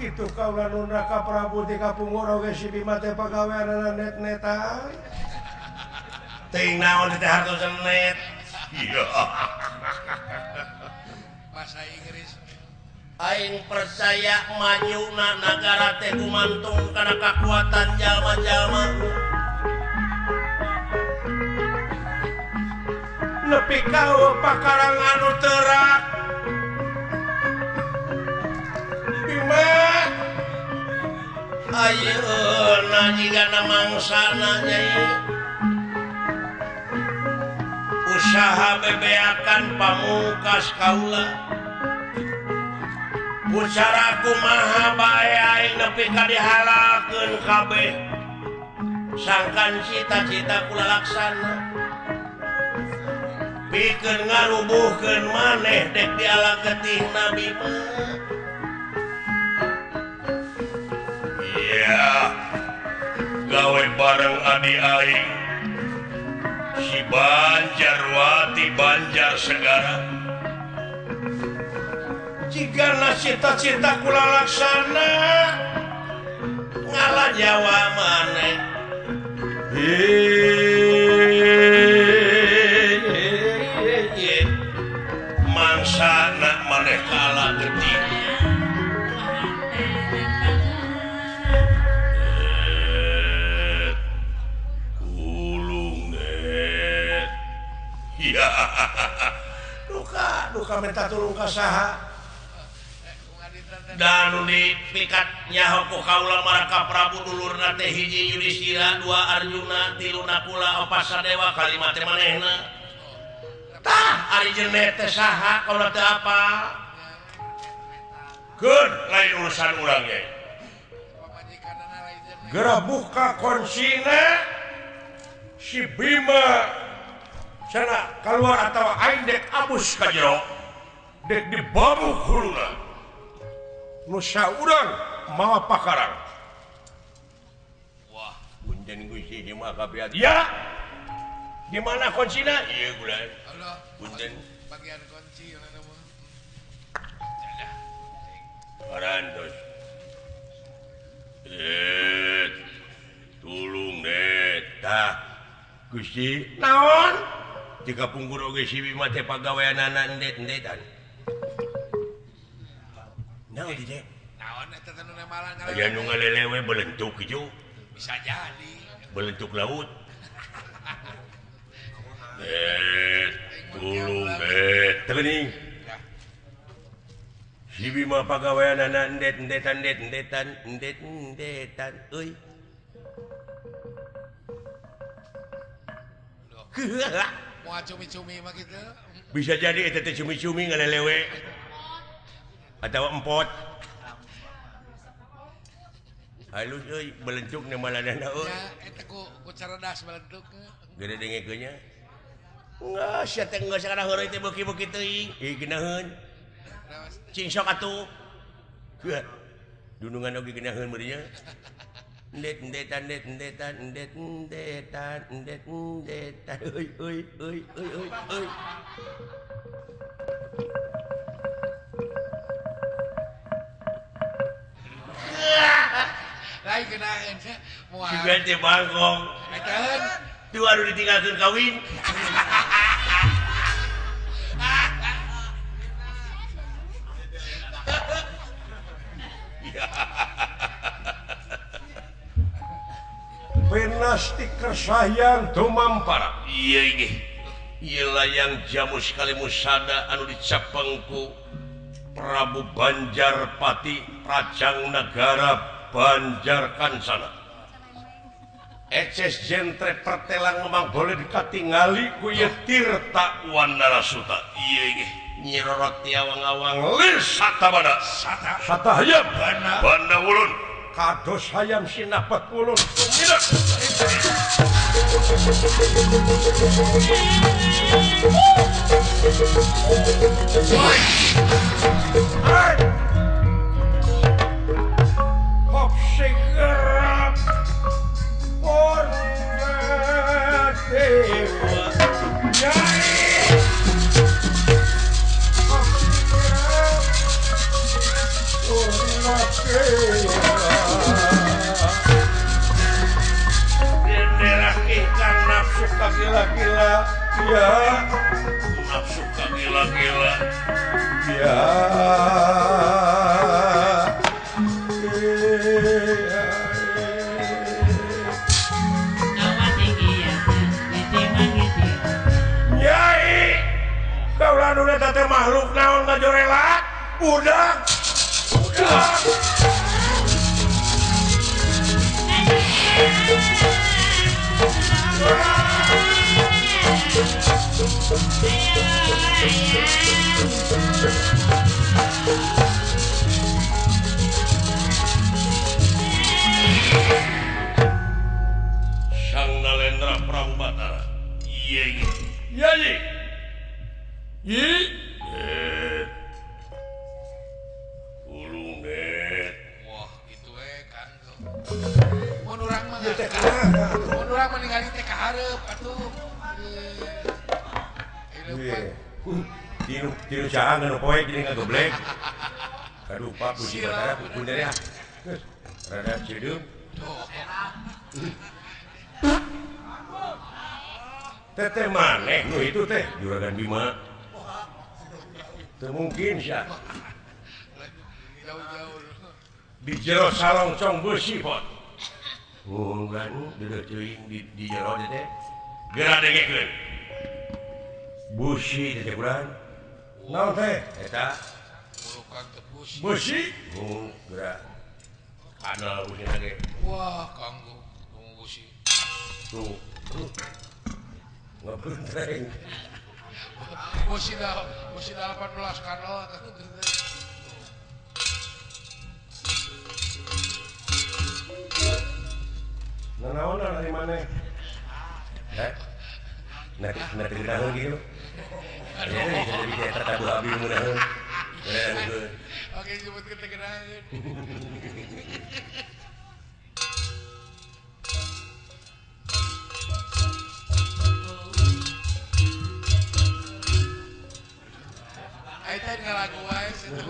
Kitu kaula nun Raka Prabu ti kapungkur oge si Bima teh pagaweanana net-netan. Teuing naon teh hartos net. Iya. Bahasa Inggris. Aing percaya majuna nagara teh gumantung kana kakuatan jalma-jalma. Nepi ka pakarang anu terak. Bima ayeuna jigana mangsana nyai. Usaha bebeakan pamungkas kaula. Ucara kumaha bae aing nepi ka dihalakeun kabeh. Sangkan cita-cita kula laksana. Pikeun ngarubuhkeun maneh dek diala getih Nabi mah. Iya. Gawe bareng adi aing. Si Banjarwati Banjar Segara. Jigana cita-cita kula laksana ngalah Jawa maneh. Mangsana maneh kalah getih. Kulung net. Ya. Duka, duka minta tulung ka saha. Dan dipikat nyaho ku kaula Maraka Prabu dulurna teh hiji Yudhistira, dua Arjuna, tilu Nakula, opat Sadewa, kalima teh manehna. Tah ari jeneh teh saha kaula teu apa? Keun lain urusan urang ge. Geura buka kuncina si Bima cenah keluar atawa aing dek abus ka jero. Dek dibabuk huluna. Nu saurang mawa pakarang. Wah, punten Gusti ieu mah kapiat. Ya. Di mana kuncina? Ieu gula. Punten bagian kunci urang mah. Parantos. Tulung net. Tah. Gusti, naon? Ti kapungkur oge si Bima teh pagaweanana endet-endetan. Naon di teh? Naon eta teh nu nemalan ngalelewe? Aya nu ngalelewe belentuk kitu. Bisa jadi. Belentuk laut. Tulung bet. Teu geuning. Si Bima pagaweanana endet-endetan endet-endetan endet-endetan euy. Moal cumi-cumi mah kitu. Bisa jadi eta teh cumi-cumi ngalelewe. Atawa empot. Halus euy belentuk nemalanana euy. Ya eta ku cerdas belentuk. Gede dengekeun nya. Enggak, sia teh geus sakana heureuy teh beuki-beuki teuing. Ih geunaheun. Cing sok atuh. Heuh. Dunungan oge geunaheun meureun nya. Endet-endetan endet-endetan endet-endetan endet-endetan euy euy euy euy euy euy. Lain geunaheun sia. Moal. Siga teh bangkong. Eta tuh anu ditinggalkeun kawin. Pinasti kersayang tumampara. Iya nggih. Ieu layang jamus kalimusada anu dicapengku Prabu Banjarpati Rajang Nagara Banjar Kansana. Eces jentre pertelang memang boleh dikatingali ku ieu Tirta Wanarasuta. Iya nggih. Nyi Rorot Awang-awang lir satabana. Sata hayam banda ulun. Kados hayam sinapet ulun tumidak. Hop sigerap Purna Dewa Nyai. Hop sigerap Purna Dewa. kagila-gila ya nafsu kagila-gila ya. Nyai kaulah nu eta teh makhluk naon ngajorelat budak budak. Sang Nalendra Prabu Batara. Iya iya. Iya. Ulung net. Wah, gitu kan. Mun urang mah. Mun urang mah ningali teh ka hareup atuh. Tilu tilu caang nu poe jadi ngageblek. Kadupa Gusti Batara pupun ya. Rada cideum. Teteh maneh nu itu teh Juragan Bima. Teu mungkin sia. Di jero saloncong beusi pot. Ngunggan deudeuh teuing di jero teh. Geura dengekeun. Busi teh kurang. Naon teh? Eta. Busi. Oh, geura. Kana busi teh. Wah, kanggo busi. Tuh. Ngapuntreng. Busi dah, busi 18 kanal. Nanaonan ari maneh? Heh. Nah, nah geunaheun kieu. Ya, jadi eta tabuh abi ngeunaheun. Oke, disebutkeun teh geunaheun. Eta ngalagu wae situ.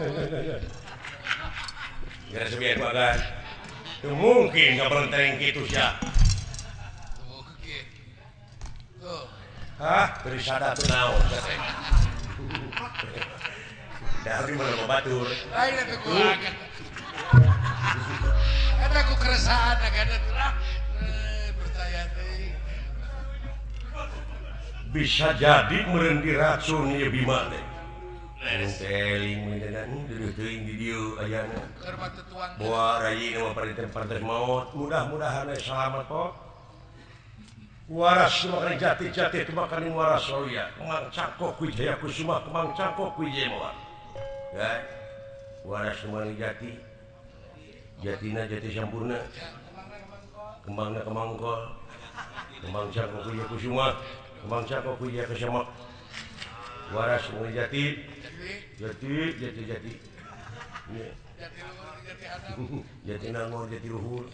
Geura sebieu bagan. Teu mungkin kaberenteng kitu sia. Mungkin. Tuh. Hah, beri sada teu naon. Dari mana batur. Lain atuh ku agan. Eta ku keresahan agan lah. Percaya teh. Bisa jadi meureun diracun ieu Bima teh. Teling menjenan deuh teuing di dieu ayana. Boa rayi nu partai maot, mudah-mudahan selamat kok. Waras makan jati-jati makan waras soya. Kemang cangkok Wijaya Kusuma, kemang cangkok Wijaya Mawar. Ya. Waras makan jati. Jatina jati sampurna. Kembangna kemangkol. Kemang cangkok Wijaya Kusuma, kemang cangkok Wijaya Kusuma. Waras makan jati. Jati jati jati. Jati luhur, jati handap. Jati nangor, jati luhur.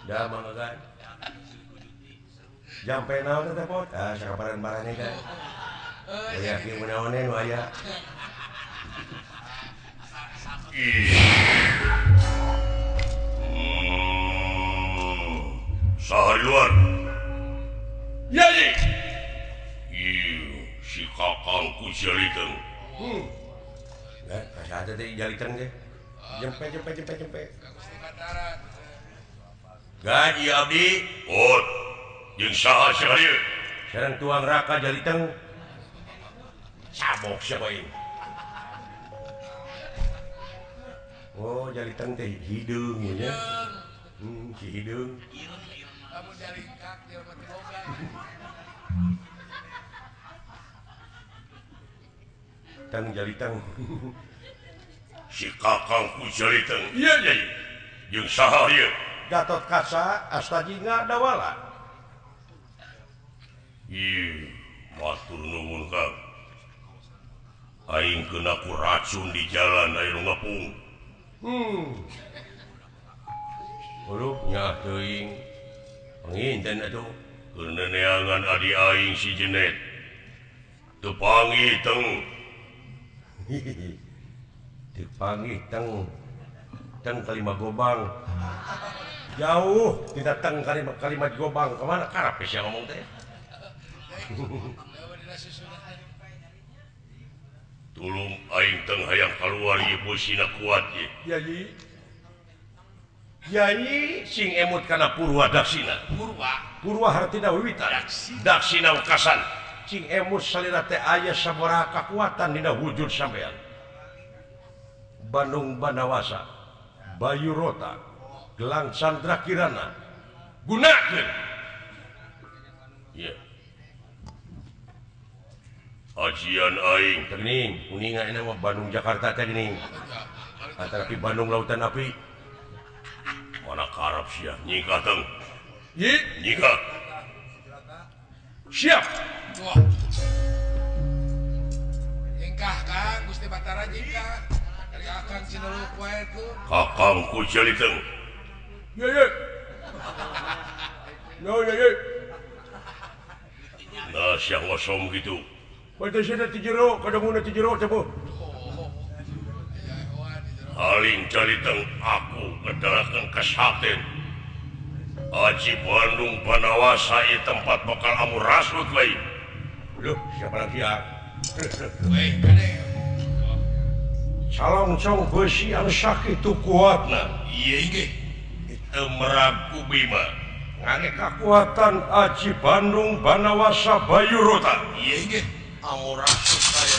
Dah mangga. Jampe naon teh pot? Ah, sakaparan barane kan. Yakin menaonen nu aya. Saha di luar? Yai. Ieu si kakangku Jaliteng. Nah, asa teh Jaliteng teh. Jempe jempe jempe jempe. Ka Gusti Batara. Gaji abdi. Pot. Jeung saha sia ieu? Sareng tuang Raka Jaliteng. Sabok sia bae. Oh, Jaliteng teh hideung nya. Si hideung. Lamun jalingkak jelema teh boga. Tang Jaliteng. Si kakangku Jaliteng. Iya, iya. Jeung saha ieu? Gatot Kaca Astajinga Dawala. Ih, matur nuwun Kang. Aing kena ku racun di jalan aing nu ngepung. Heurup nya teuing. Panginten atuh keur neneangan adi aing si Jenet. Teu panggih teng. Teu panggih teng. Teng kalima gobang. Jauh tidak teng kalima gobang kemana karep sia ngomong teh. Tulung aing teng hayang kaluar ieu busina kuat ye. Yai. Yai sing emut kana Purwa Daksina. Purwa. Purwa hartina wiwitan. Daksina wekasan. Cing emut salira teh aya sabaraha kakuatan dina wujud sampean. Bandung Banawasa, Bayu Rota, Gelang Sandra Kirana, gunakeun. Ye. Ajian aing teh geuning, kuninga eta mah Bandung Jakarta teh geuning. Antara pi Bandung Lautan Api. Mana karep sia nyingkah teng. Ye, nyingkah. Siap. Wah. Nyingkah Kang, Gusti Batara nyingkah. Dari akang Cineluk wae tuh. Kakangku jaliteng. Ye ye. No ye ye. Nah, sia ngosom gitu. Bae sia ti jero, kadanguna ti jero teh. Aling jaliteng aku ngedalakeun kesaten. Aji Bandung Banawasa ieu tempat bakal amu rasut we. Loh, siapa lagi ya? Weh, kade. Calongcong besi anu sakitu kuatna. Ieu ge. Teu merag ku Bima. Ngangge kakuatan Aji Bandung Banawasa Bayu Rota. Ieu ge. Amu rasut aya.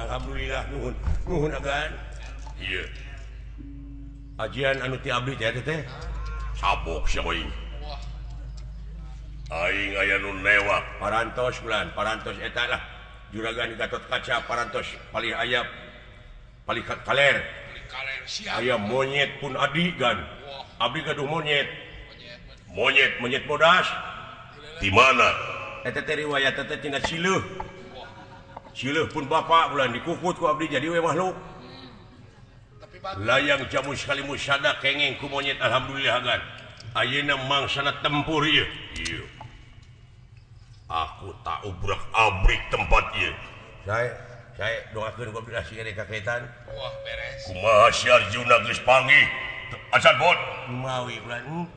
Alhamdulillah nuhun nuhun agan. Ieu. Ajian anu ti abdi teh teh. Sabok sia aing. Aing aya nu newak parantos bulan parantos eta lah. Juragan Gatot Kaca parantos palih aya palih kaler. Aya monyet pun adi gan. Abdi gaduh monyet. Monyet monyet bodas. Di mana? Eta teh riwayat teh tina Cileuh. Cileuh pun bapak bulan dikukut ku abdi jadi we makhluk. Layang jamu sekali musada kenging ku monyet alhamdulillah agan. Ayeuna mangsana tempur ieu. Ieu. Aku tak ubrak-abrik tempat ieu. Saya doakeun ku abdi asih ka kaketan. Wah, beres. Kumaha si Arjuna geus panggih? Acan bot. Mawi bulan.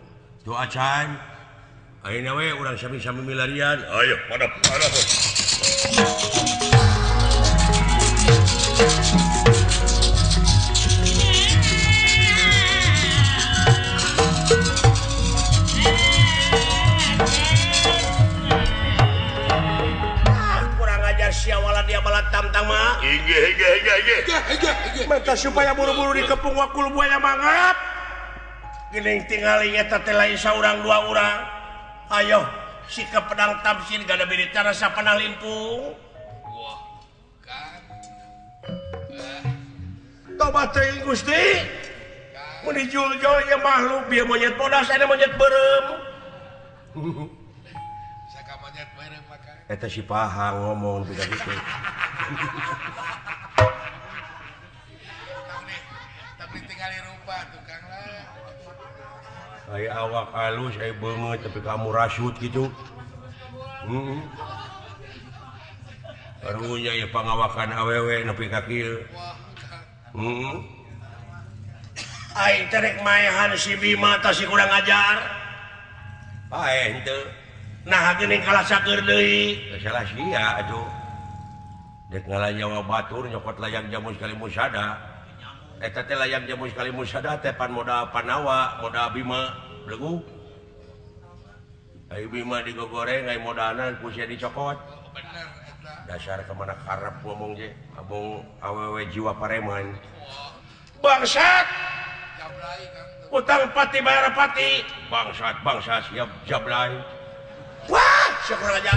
Doa acan. Ayeuna we urang sami-sami milarian. Ayo, pada pada. Kurang ajar siawalan dia balat tamtang mah. Inggih inggih inggih inggih. Mata supaya buru-buru dikepung wakul buaya mangap. Geuning tingali eta teh lain saurang dua urang. Ayo sikap pedang tamsin gada biri cara sapanah limpung. Wah, kan. Tobat teuing Gusti. Mun dijuljul ieu makhluk bieu monyet bodas ada monyet beureum. Saka monyet beureum maka. Eta si Pahang ngomong beda gitu. Tapi tingali rupa tukang lah. Ai awak halus, ai beungeut tapi kamu rasut gitu. Heeh. Karunya ieu pangawakan awewe nepi ka kieu. Heeh. Aing teh rek maehan si Bima tah si kurang ajar. Paeh henteu. Nah geuning kalah saeur deui. Salah sia atuh. Dek ngalanyawa batur nyokot layang jamu sekali musada. Eta teh layang jamu sekali musada teh pan modal Panawa, modal Bima belegu. Ai Bima digogoreng ai modalna ku sia dicokot. Bener eta. Dasar ka mana karep ngomong ge, abong awewe jiwa pareman. Bangsat. Jablay Kang. Utang pati bayar pati. Bangsat bangsat siap jablay. Wah, syukur aja.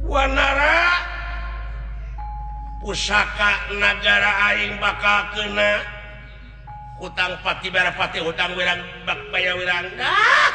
Wanara pusaka nagara aing bakal kena hutang pati bayar pati hutang wirang bak bayar wirang. Ah!